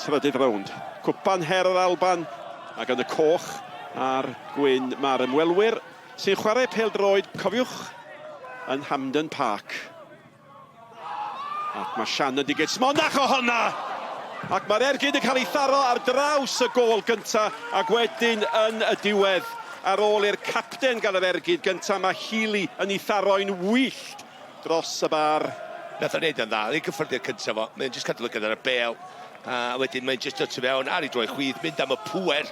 trydydd rownd. Cwpan Her yr Alban ac yn y coch a'r gwyn mae'r ymwelwyr sy'n chwarae pêl-droed, cofiwch, yn Hampden Park. Ac mae Shannon 'di gneud smonach o honna! Ac mae'r ergyd yn cael ei tharo ar draws y gôl gynta ac wedyn yn y diwedd, ar ôl i'r capten gael yr ergyd gynta, mae Healy yn ei tharo'n wyllt dros y bar. Nath o neud o'n dda, oedd hi'n cyffyrddiad cynta fo, mae'n jyst cadw lygad ar y bêl, a wedyn mae'n jyst dod tu fewn ar ei droed chwith, mynd am y pŵer.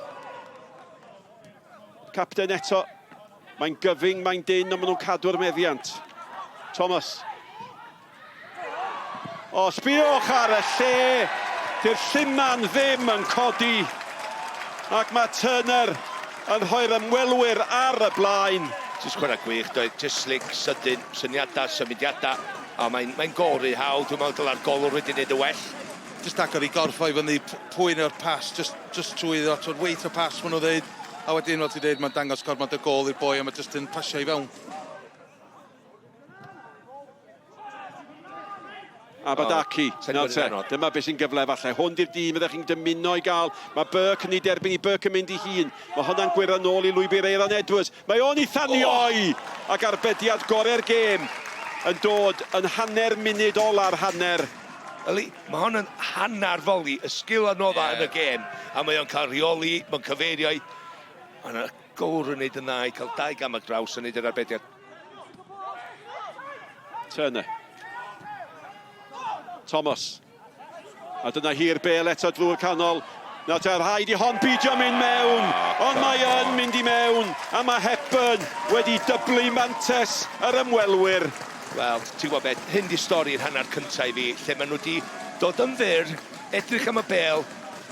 Capten eto. Mae'n gyfyng, mae'n dynn, ond maen nhw'n cadw'r meddiant. Thomas. O, sbiwch ar y lle. Dy'r lluman ddim yn codi. Ac mae Turner yn rhoi'r ymwelwyr ar y blaen. Jyst chwarae gwych, doedd, jyst slick, sydyn, syniadau, symudiadau. A mae'n mae gôl rhy hawdd, dwi'n meddwl dyla'r golwr wedi gwneud y well. Jyst agor ei gorff o i fyny, pwyn o'r pas, jyst, jyst trwyddo, twyd, wait o pas, maen nhw'n dweud. A wedyn, fel ti'n dweud, mae'n dangos gormod o gôl i'r boi a mae jyst yn pasio i fewn. Abadaki. Oh, Nawr te, dyma beth sy'n gyfle falle. Hwn di'r dyn fyddech chi'n dymuno i gael. Mae Burke yn ei derbyn i Burke yn mynd i hun. Mae hwnna'n gwyro nôl i lwybr Aeron Edwards. Mae o'n ei thanioi! Oh. Ac arbediad gorau'r gêm yn dod yn hanner munud ola'r hanner. Yli, mae hon yn hanner foli, y sgil anodda yeah. yn y gêm, a mae o'n cael rheoli, mae'n cyfeirio i... Mae'n gowr yn neud yn dda i cael dau gam ar draws yn neud yr arbediad. Turner. Thomas. A dyna hi'r bel eto drwy'r canol. Nawr te, rhaid i hon beidio mynd mewn, ond mae yn mynd i mewn, a mae Hepburn wedi dyblu mantes yr ymwelwyr. Wel, ti'n gwybod beth, hyn di stori'r hanner cyntaf i fi, lle maen nhw wedi dod yn fyr, edrych am y bêl,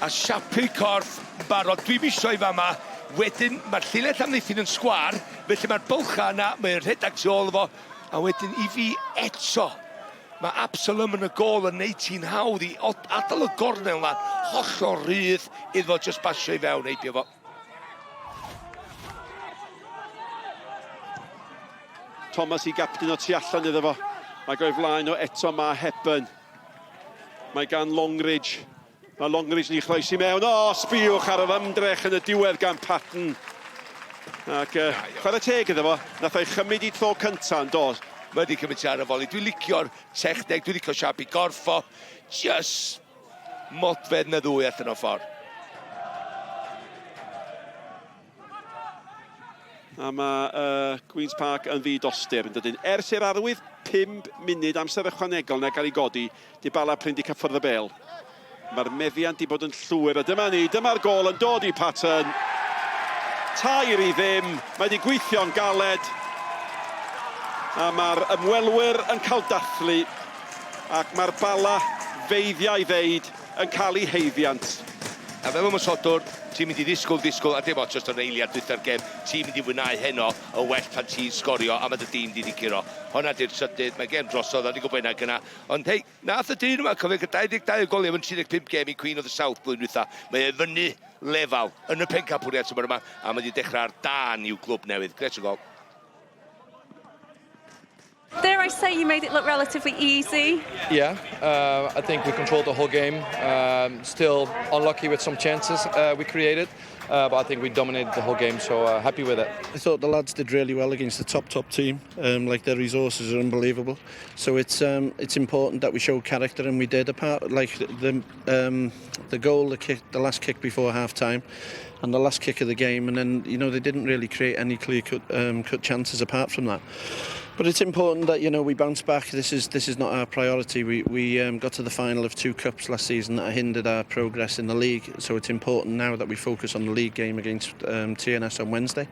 a siapu corff yn barod. Dwi'm isio i fama. Wedyn, mae'r llinell amddiffyn yn sgwâr, felly mae'r bylchau yna, mae'n rhedeg tu ôl fo, a wedyn i fi eto, Mae Absalom yn y gôl yn neud ti'n hawdd i adael y gornel 'na hollol rhydd iddo fo jyst basio i fewn heibio fo. Thomas i gapten o tu allan iddo fo. Mae o'i flaen o eto mae Hepburn. Mae gan Longridge. Mae Longridge yn ei chroesi mewn. O, sbïwch ar yr ymdrech yn y diwedd gan Patton. Ac uh, chwarae teg iddo fo, nath o'i chymryd i tro cynta yn do. Mae wedi cymryd ti ar y foli. Dwi'n licio'r techneg, dwi'n licio siap i gorff o. Just modfedd na ddwy allan o ffordd. A mae uh, Queen's Park yn ddi-dostur yn dydyn. Ers i'r arwydd 5 munud amser ychwanegol na gael ei godi, Dybala prin di cyffwrdd y bel. Mae'r meddiant di bod yn llwyr a dyma ni, dyma'r gôl yn dod i Patton. 3-0, mae wedi gweithio'n galed. A mae'r ymwelwyr yn cael dathlu ac mae'r Bala feiddiau ddeud yn cael eu haeddiant. A fel ymosodwr, ti'n mynd i ddisgwyl, disgwyl, a dim ots os daw'n eiliad dwytha'r gêm, ti'n mynd i fwynhau heno yn well pan ti'n sgorio a mae dy dîm di 'di curo. Honna 'di'r trydydd, mae gêm drosodd, o'n i'n gwybod hynna gynna. Ond hei, nath y dyn yma, cofio, cael 22 o goliau mewn 35 gêm i Queen of the South blwyddyn dwytha. Mae e fyny lefel yn y pencampwriaeth tymor yma, a mae wedi dechrau ar dân i'w glwb newydd. Gret o gol. Dare I say you made it look relatively easy? Yeah, I think we controlled the whole game. Still unlucky with some chances we created, but I think we dominated the whole game, so happy with it. I thought the lads did really well against the top, top team. Like their resources are unbelievable. So it's it's important that we show character, and we did. Apart like the the goal, the kick, the last kick before half time, and the last kick of the game, and then you know they didn't really create any clear cut, cut chances apart from that. But it's important that you know we bounce back. This is this is not our priority. We we got to the final of two cups last season that hindered our progress in the league. So it's important now that we focus on the league game against TNS on Wednesday,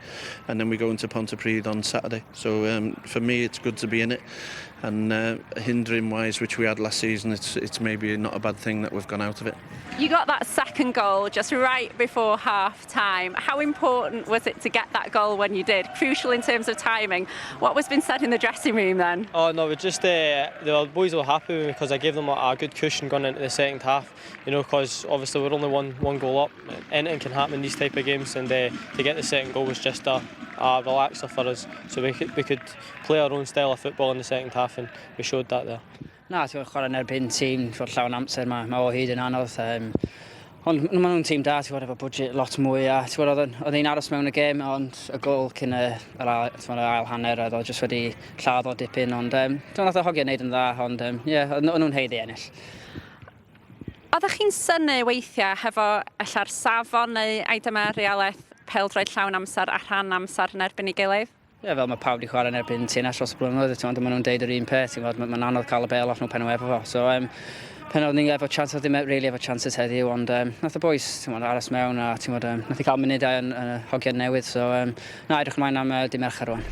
and then we go into Pontypridd on Saturday. So for me, it's good to be in it. And hindering wise, which we had last season, it's it's maybe not a bad thing that we've gone out of it. You got that second goal just right before half time. How important was it to get that goal when you did? Crucial in terms of timing. What was been said in the dressing room then? Oh no, we just the boys were happy because I gave them a, a good cushion going into the second half. You know, because obviously we're only one one goal up. Anything can happen in these type of games, and to get the second goal was just a, a relaxer for us. So we could, we could play our own style of football in the second half, and we showed that there. Na, ti'n chwarae yn erbyn tîm fod llawn amser, mae, mae o hyd yn anodd. Um, Ond maen nhw'n tîm da, ti'n gwybod, efo budget lot mwy a ti'n gwybod, oedd oedd ni'n aros mewn y gêm, ond y gol cyn y, yr ail, ti'n gwybod, yr ail hanner, oedd o jyst wedi lladd o dipyn, ond um, ti'n gwybod, nath y hogiau wneud yn dda, ond um, yeah, o'n nhw'n haeddu ennill. Oeddech chi'n synnu weithiau hefo ella'r safon neu ai dyma realaeth pêl-droed llawn amser a rhan amser yn erbyn ei gilydd? Ie, yeah, fel mae pawb wedi chwarae yn erbyn TNS dros y blynyddoedd, ti'n gwybod, maen nhw'n deud yr un peth, ti'n gwybod, mae'n anodd cael y bel off nhw pen nhw efo fo. So, um, pen oedden ni'n efo chance, oedd ddim really efo chances heddiw, ond um, nath y boys, ti'n gwybod, aros mewn a ti'n gwybod, um, nath i cael munudau yn, yn y hogiau newydd, so um, na, edrych ymlaen am dydd Mercher rwan.